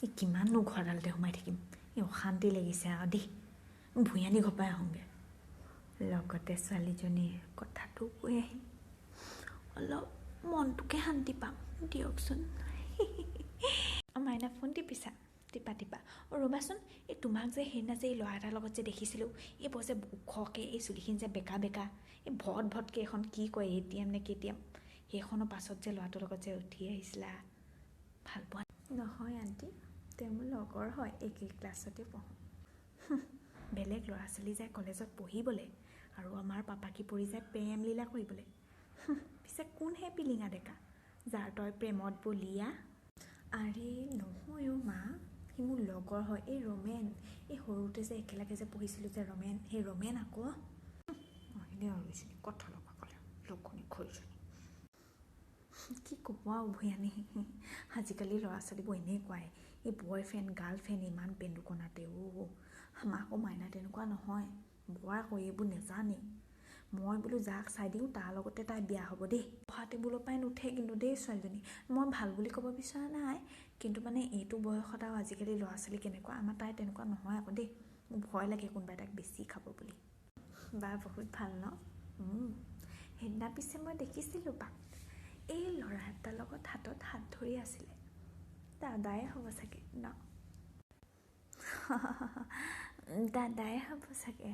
এই কিমাননো ঘৰডালতে সোমাই থাকিম, এই অশান্তি লাগিছে আৰু দেই। ভূঞানী ঘৰ পৰাই আহোঁগৈ, লগতে ছোৱালীজনীৰ কথাটো কৈ আহিম, অলপ মনটোকে শান্তি পাম দিয়কচোন। মাইনা ফোন টিপিছা? টিপা টিপা। অঁ ৰ'বাচোন, এই তোমাক যে সেইদিনা যে এই ল'ৰা এটাৰ লগত যে দেখিছিলোঁ, এই বৰ যে ওখকৈ, এই চুলিখিনি যে বেকা বেকা, এই ভট ভটকৈ এইখন কি কয়, ATM নে KTM, সেইখনৰ পাছত যে ল'ৰাটোৰ লগত যে উঠি আহিছিলা, ভাল পোৱা নহয়? আণ্টি, তেওঁ মোৰ লগৰ হয়, একেই ক্লাছতে পঢ়োঁ। বেলেগ ল'ৰা ছোৱালী যায় কলেজত পঢ়িবলৈ আৰু আমাৰ পাপাকি পৰি যায় প্ৰেম লীলা কৰিবলৈ। পিছে কোন সেই পিলিঙা ডেকা যাৰ তই প্ৰেমত বলিয়া? আৰে নহয় অ' মা, সি মোৰ লগৰ হয়, এই ৰমেন, এই সৰুতে যে একেলগে যে পঢ়িছিলোঁ যে ৰমেন, সেই ৰমেন আকৌ। আহিলে আৰু এইজনী কথা লগা ক'লে লঘোণী খৰিজনী। কি ক'ব আৰু ভূঞানী, আজিকালি ল'ৰা ছোৱালীবোৰ এনেকুৱাই, এই বয়ফ্ৰেণ্ড গাৰ্লফ্ৰেণ্ড ইমান পেন্দুকনাতে। অ' আমাৰ আকৌ মাইনা তেনেকুৱা নহয়, বৰ আকৌ এইবোৰ নেজানেই। মই বোলো যাক চাই দিওঁ তাৰ লগতে তাই বিয়া হ'ব দেই। পঢ়া টেবুলৰ পৰাই নুঠে কিন্তু দেই ছোৱালীজনী। মই ভাল বুলি ক'ব বিচৰা নাই, কিন্তু মানে এইটো বয়সত আৰু আজিকালি ল'ৰা ছোৱালী কেনেকুৱা, আমাৰ তাই তেনেকুৱা নহয় আকৌ দেই। মোৰ ভয় লাগে কোনোবাই তাইক বেছি খাব বুলি। বা বহুত ভাল ন? সেইদিনা পিছে মই দেখিছিলোঁ বাক, এই ল'ৰা এটাৰ লগত হাতত হাত ধৰি আছিলে, দাদাই হ'ব চাগে ন? দাদাই হ'ব চাগে।